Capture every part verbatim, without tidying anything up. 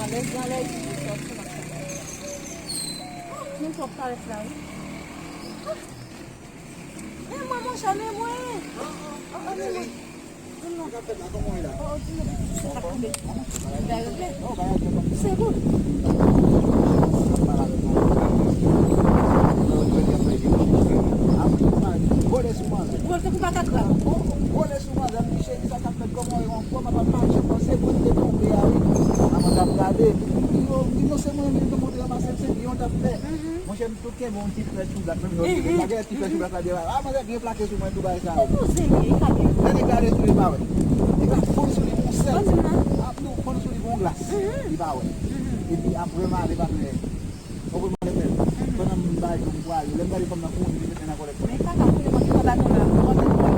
Alèz, alèz, sòti nan. Men twòp parèt la, wi. Men mwen, monchè, men mwen. Men mwen. Sa k ap fèt la, kòman w ye la? Oh, di mwen, sa k ap tonbe. Bagay regle. Se bon. Vole sou manzè. Vole sou manzè, m di, cheri, sa k ap fèt, kòman w ye, anfòm? Apa m pa janm panse pou m te tonbe a, wi. Apa m t ap gade. M di, yo, m di, non, se mwen menm ki monte ranmase m, se byen w t ap fè. Monchè, m tou kenbe yon ti frè choublak, menm jan w di, la gen ti frè choublak la, di, a, manzè byen plake sou mwen, tou bagay sa yo. Ou bouzen li, li pa byen. Lè nèg la ale sou li, li pa wè. Nèg la fonn sou li pou yon sèl. Ap nou fonn sou li pou yon glas. Li pa wè. Epi ap remare pa trè. Ou remare frè. Pandan m bay yon pwa yo, lè m gade fanm nan kouri, li met men nan kòlèt. Men kaka, konnen mwen ki pran baton la, mwen pran baton la.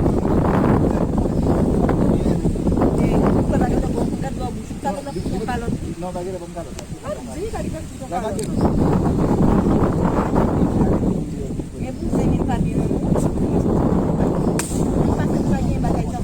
Eh, ou pran baton la, gad lò bouch, ou pran baton la, ou pran kalòt. Non, pa gen lè ban m kalòt la. Al di, pa gen lè ban m kalòt. E bouzen li pa byen non. Li pa fè sa gen bagay sa.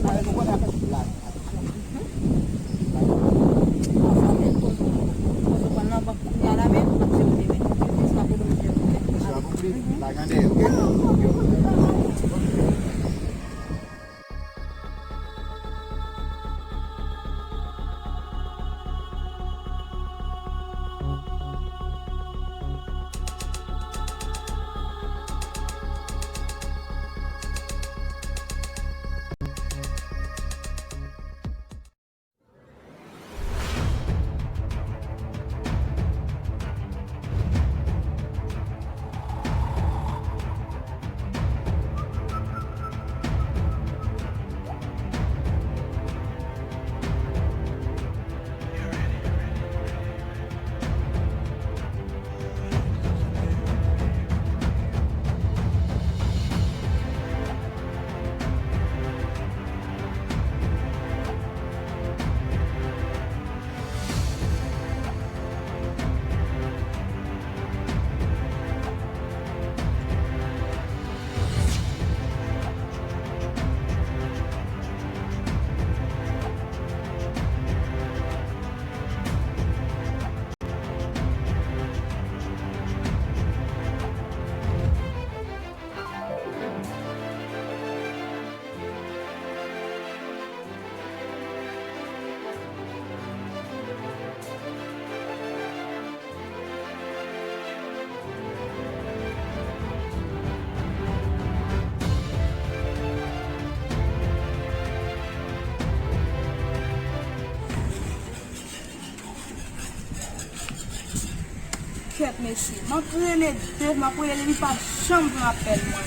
Kèt mesye, m ap rele Dave, m ap rele li, li pa janm pran apèl mwen.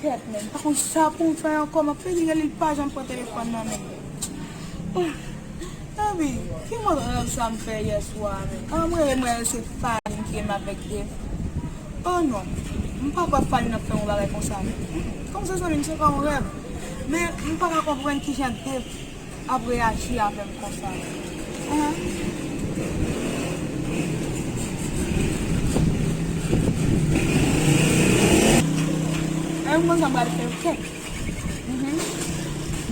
Kèt men, m pa konn sa pou m fè ankò, m ap rele li, li pa janm pran telefòn nan men m. Epi, ki mòd rèv sa m fè yè swa a menm? An, m rele, m wè se Fanny ki renmen avèk Dave. Oh non, m pa kwè Fanny ap fè yon bagay konsa non. Kòm se zanmi m, se pa yon rèv. Men m pa ka konprann kijan Dave ap reyaji avè m konsa. Hein? An, m konn sa m pral fè, kèt. Mhm.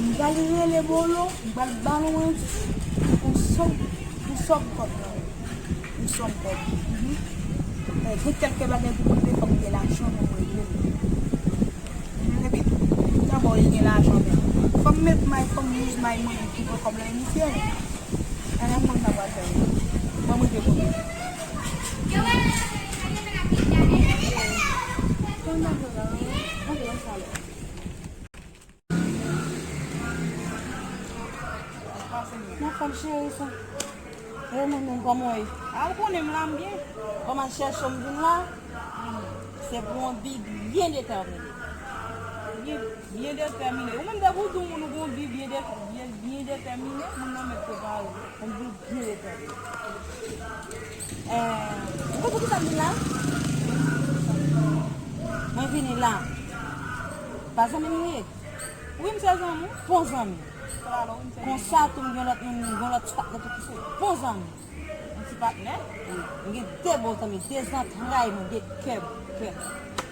M pral rele Bolo, m pral ba l yon manti pou sòb, pou sòb kòb nan. Yon sòm kòb. Mhm. Eh, gen kèlke bagay pou m regle, fòk m gen lajan pou m regle l. Mhm, epi tou, dabò, li gen lajan, men fò m met may, fò m use my money pou pran kòb la, misye. Ann, ann, mwen sa pral fè. Mwen, mwen te konnen. Nan fòm cheri sa. E mwen menm kòman w ye? A, ou konnen m la, m byen. Kòman chèche w m vin la? Se pou yon bi byen detèmine. Byen, byen detèmine. Ou menm depi w di yon moun ou gen yon bi byen, de- byen, byen detèmine, moun nan mèt prepare. Yon bi byen detèmine. Eh, ou konn poukisa m vin la? Mwen vini la. Pa zanmi m li ye? Wi, m se zanmi w. Bon zanmi. Konsa tou, m gen lòt moun, m gen lòt ti patnè tou ki se bon zanmi. Yon ti patnè? Wi. M gen de bon zanmi, de zantray mwen, de kè, kè.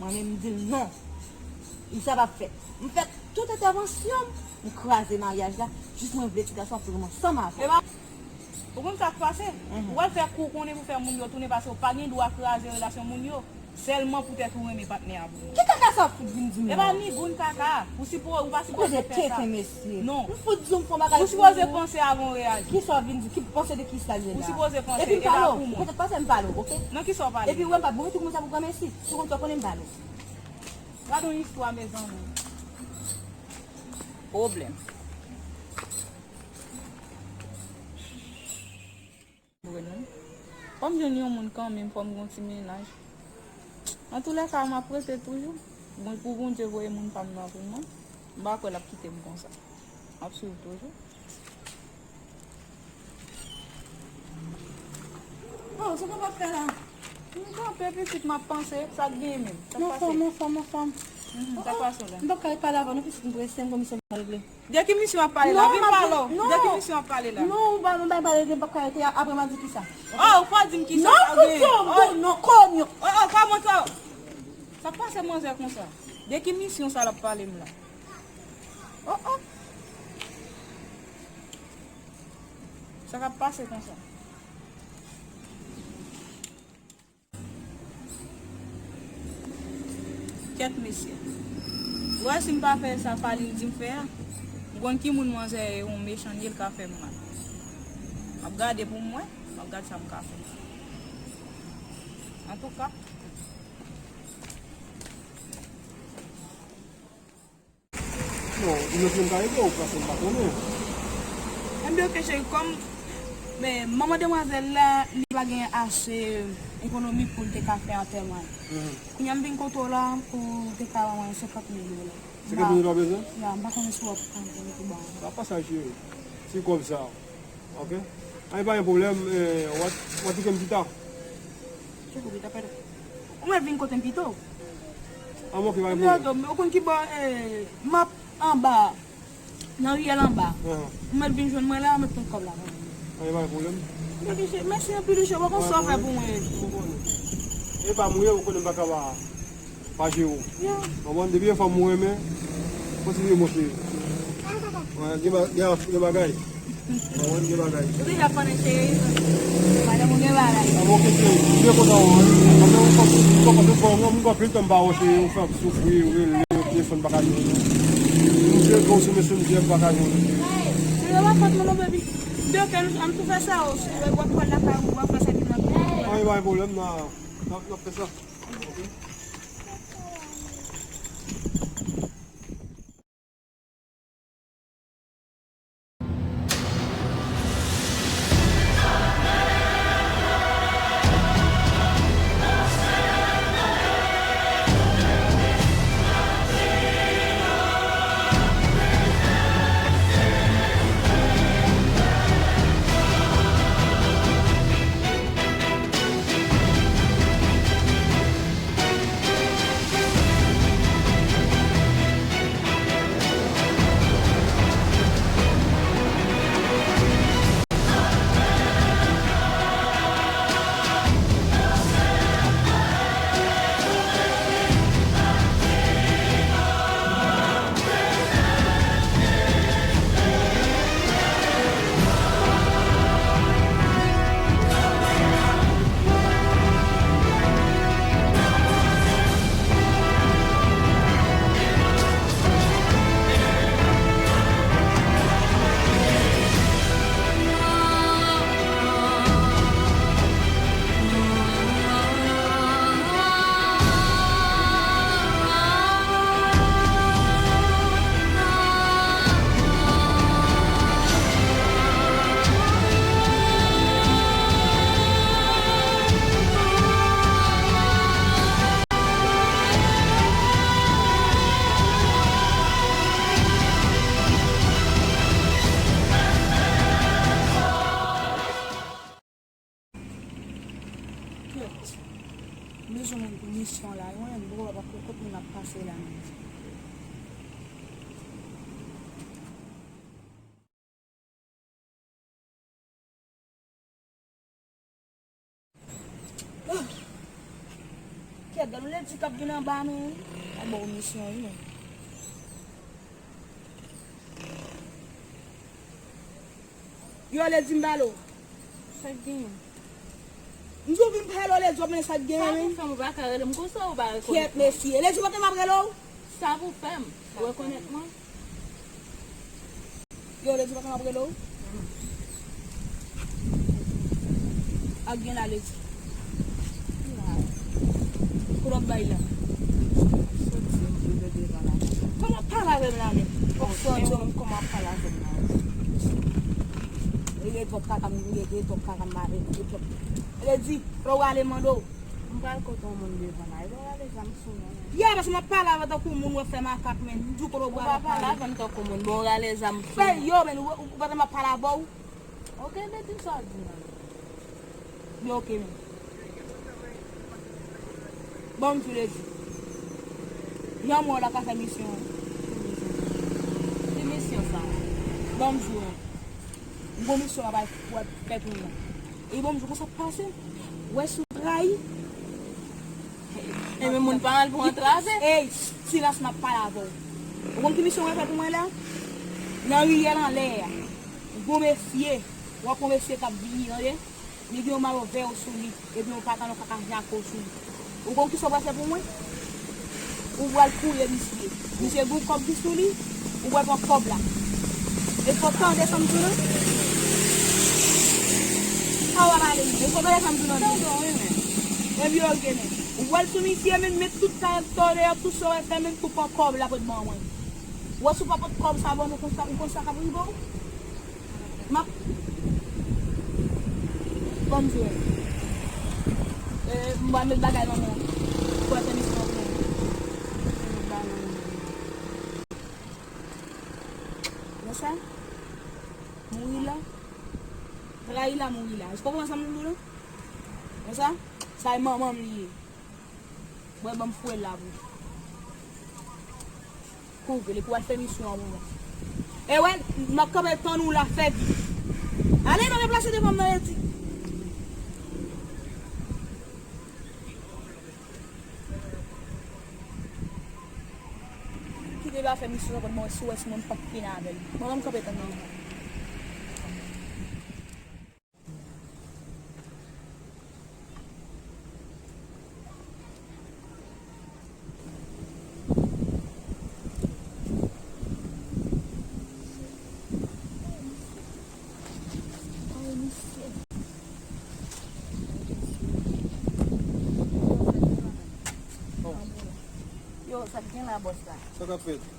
Mwen menm, m di l non. Li sa p ap fèt. M fè tout entèvansyon m, m kraze maryaj la, jis mwen vle ti gason ap tounen ansanm avè m. Ou konn sa k pase? Ou al fè kou konnen pou fè moun yo tounen, paske ou pa gen dwa kraze relasyon moun yo sèlman poutèt ou renmen patnè a pou moun. Ki kaka sa w ap fout vin di m la? E pa ni goun kaka. Ou sipo, ou pa sipoze fè sa. Tenten, mesye. Non. M fout di w m fè yon bagay pou ou. Ou sipoze panse avan w reyaji. Kisa w vin di? Ki panse de kisa l ye la? Ou sipoze panse, e pa pou mwen. Epi m pale w. Ou mete pase m pale w, oke? Nan kisa w pale? Epi ou wè m p ap bon tou kòmanse pou granmesi. Si w konn sa w konnen m pale w. Gade yon istwa, mezanmi. Pwoblèm. Mwen menm, fò m jwenn yon moun kanmenm, fò m gon ti mennaj. Antoulèka, m ap rete toujou. Bon, pou Bondye voye moun pa m nan pou mwen, m pa kwè l ap kite m konsa. M ap swiv toujou. Oh, sa w ap fè la? M kanpe, pitit, m ap panse sa k genyen menm. Sa k pase? Anfòm, anfòm, anfòm. Mhm, sa k pase la? M p ap ka pale avè w non, pitit, m prese, m gon misyon pou m al regle. De ki misyon w ap pale la? Vin pale w. De ki misyon w ap pale la? Non, ou pa, ou pa pale de, m p ap ka rete apre m a di kisa. Oh, ou pa di m kisa sa gen. Non, konyo, konyo. Oh, oh, kòman sa? Sa k pase manzè konsa? De ki misyon sa l ap pale m la? Oh, oh. Sa k ap pase konsa? Kèt mesye. Ou wè si m pa fè sa Paline di m fè a, m konn ki moun manzè ye, yon mechan li ye, l ka fè m mal. M ap gade pou m wè, m ap gade sa m ka fè. Antouka. Non, ou mèt menm ka ede w, paske m pa konnen. Ebyen, oke, cheri, kòm, men, manman demwazèl la, li pa gen ase ekonomi pou l te ka fè antèman. Mhm. Kounye a, m vin kote w la pou w te ka ban mwen senkant mil dola. Senkant mil dola w bezwen? Ya, m pa konnen si w ap pran pou ba m. Sa pa sa, cheri. Ti kòb sa. Ok? Ay, pa gen pwoblèm, eh, w a, w a tcheke m pita. Tcheke w pita, pèt. Ou mèt vin kote m pito. An, ok, pa gen pwoblèm. Ou konn ki bò, eh, m ap anba, nan riyèl anba. Ahan. Ou mèt vin jwenn mwen la, ou mèt pran kòb la. Ay, pa gen pwoblèm. Mèsi anpil, chè. Ou konn sa w fè pou mwen. E pa mwen, ou konnen m pa ka ba. Fache ou. Yo. Konprann? Depi yon fanm ou renmen, kontinye montre. Wè, gen ba-, gen af-, gen bagay. Konprann? Gen bagay. Ou deja konnen, cheri. Madanm ou gen bagay. A bon, ok, cheri. M byen kontan wè w, wi. Paske ou fè, ou fè, ou fè, ou fè anpil tan m pa wè w, cheri. Ou fè m soufri, ou rele, telefòn pa ka jwenn ou. M cheke w sou Messenger, m pa ka jwenn ou, cheri. Cheri, se pa fòt mwen non, baby. M te ok, an tou fè sa, w ap pran lakay ou, w ap fè sa ki nan. An, pa gen pwoblèm, n a, n a, n ap fè sa. Kèt. M bezwen moun pou misyon la. Mwen menm, bro, pa konn kot moun ap pase la menm. Kèt, gad yon ledi k ap vin anba nou, wi. Ap ba w misyon, wi, menm. Yo, ledi m pale w. Sa k genyen? M di w vin pale w, ledi w ap mande sa k genyen, menm. Sa pou fè m, ou pa ka rele m konsa, ou pa rekonèt mwen. Kèt, mesye. Ledi w pa te m ap rele w? Sa pou fè m, ou rekonèt mwen? Yo, ledi w pa t ap rele w? Ak gen la ledi. Kote w ap bay la? Soti m rive devan la. Kòman w ap pale avè m la menm? Kòman w ap pale avè m la? Rete twòp kaka m, rete twòp kaka m, rete twòp. Ledi, kote w ale mande w? M pral kote yon moun devan la. E pa w ale zam sou mwen. Ya, paske m ap pale avè w tankou moun, w ap fè makak, men m di w kote w pral ap pale. Ou pa pale avè m tankou moun, bon, w rale zam sou mwen. Fè yo, men ou, ou, ou panse m ap pale avè w? Ok, men di m sa w di m la. Yo, ok, men. Bon, m di w ledi. Yon mwa w la ka fè misyon an. Ki misyon sa? Bon, m di w. M gon misyon m ap al fè pou mwen. E bon, m di w konsa k pase. Wè si w trayi. Ebyen, moun pa mal pou antrave. Ey, silans, m ap pale avè w. Ou konn ki misyon w al fè pou mwen la? Nan riyèl anlè a. Ou gon mesye, w ap wè yon mesye k ap vini, tande? Li gen yon mayo vè sou li, epi yon pantalon kaka jako sou li. Ou konn kisa w pral fè pou mwen? Ou pral touye misye. Misye gon kòb ki sou li, ou pral pran kòb la. E fò w tande sa m di w la. A w ap ale, e fò w tande sa m di w la. Epi ok, men. Ou pral sou misye, men met tout sa w fè deyò, tout sa w fè, men pou pran kòb la pou t ban mwen. Ou wè si w pa pot kòb sa ban mwen konsa, ou konn sa k ap rive w? M ap, ban m di w. E, m pral met bagay nan men w. Ou pral fè misyon an pou mwen. Met bagay nan men w. Wè sa? Mouri la. Trayi la, mouri la. Èske w konprann sa m di w la? Wè sa? Sa e manman m li ye. Bwè, ban m fouye l la pou ou. Koupe l epi w al fè misyon an pou mwen. E wè, m ap kanpe tann ou la, fè vit. Ale, pa deplase devan m nan, Edi. Fè misye sòt, bon, si w wè si mwen m p ap fini avè l. Bon, ban m kanpe tann nan. Yo, sa k gen la, bòs la? Sa k ap fèt?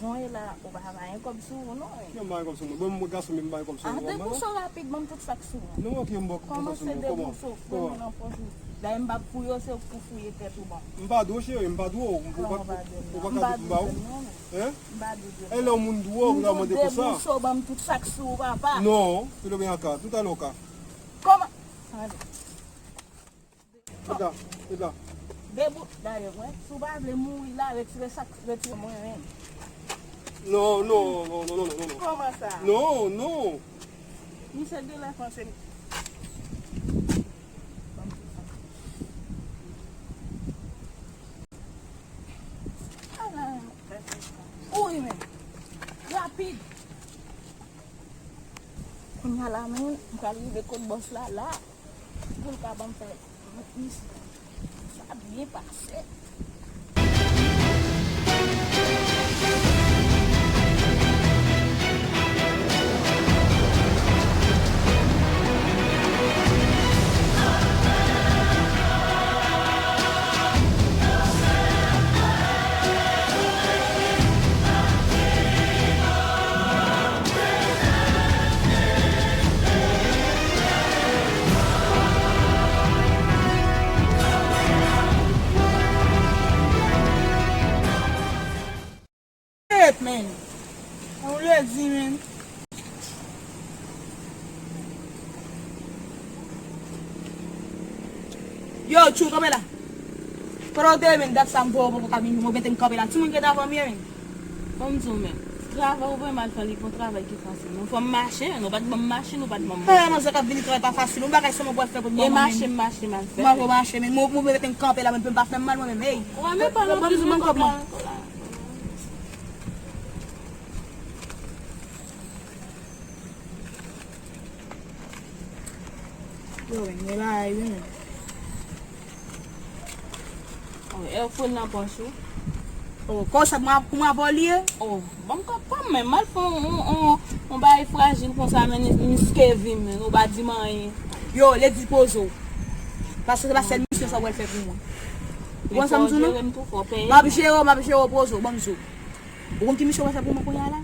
Jan w ye la, ou pa ka pa gen kòb sou ou, non. Kijan m pa gen kòb sou mwen? Bon, mwen gason, men m pa gen kòb sou mwen. Debouche w rapid, ban m tout sa k sou ou. Non, ok, m ba w kòb sou mwen. Kòmanse debouche w, fè men nan pòch ou. Dayè, m p ap fouye w, se ou k pou fouye tèt ou, bon. M pa dwe w, cheri, m pa dwe w. Ou pa ka di m ba w. Hein? M pa dwe w. E lè yon moun dwe w, ou ka mande konsa. Debouche w, ban m tout sa k sou ou, papa. Non, Filomena ka, tout alè w ka. Kòman? Tande. Chita, chita. Debou, dayè, mwen, si w pa vle mouri la, retire sa k, retire mwen menm. Non, non, non. Kòman sa? Non, non. Misye delekan, se. Ala, kouri menm. Rapid. Kounye a la, men, m pral rive kot bòs la, la, pou l ka ban m fè, sa byen pase. Shit, man. Yon ledi, man. Yo, tchou, kanpe la. Kote w te ye, man? Dat sa m voye w poko ka vin, mwen mete m kanpe la. Timoun ki te avan m ye, man. Ban m di w, man. Travay ou voye m al fè, li gon travay ki fasil. Non, fò m mache, man. Ou pa t ban m machin, ou pa t ban m moto. Manzè k ap vini travay pa fasil. Yon bagay sèlman pou al fè pou ban mwen, man. E mache, m mache, m al fè. Mwen mete m kanpe la, mwen, pou m pa fè m mal, mwen menm. Ey. Ou pa menm pa nan biznis, mwen kòb la. Yo, men, men bagay, wi, men. Oh, e fon nan pòch ou. Oh, konsa, mwen, pou mwen avè w li ye? Oh, ban m kòb pa m, men m al fè on, on, on, on bagay frajil konsa, men, miske vi m, men, ou pa di m anyen. Yo, lè di poze w. Paske se pa sèl misyon sa w pral fè pou mwen. Ou konn sa m di w, non? M ap jere w, m ap jere w, poze w, ban m di w. Ou konn ki misyon w pral fè pou mwen kounye a la?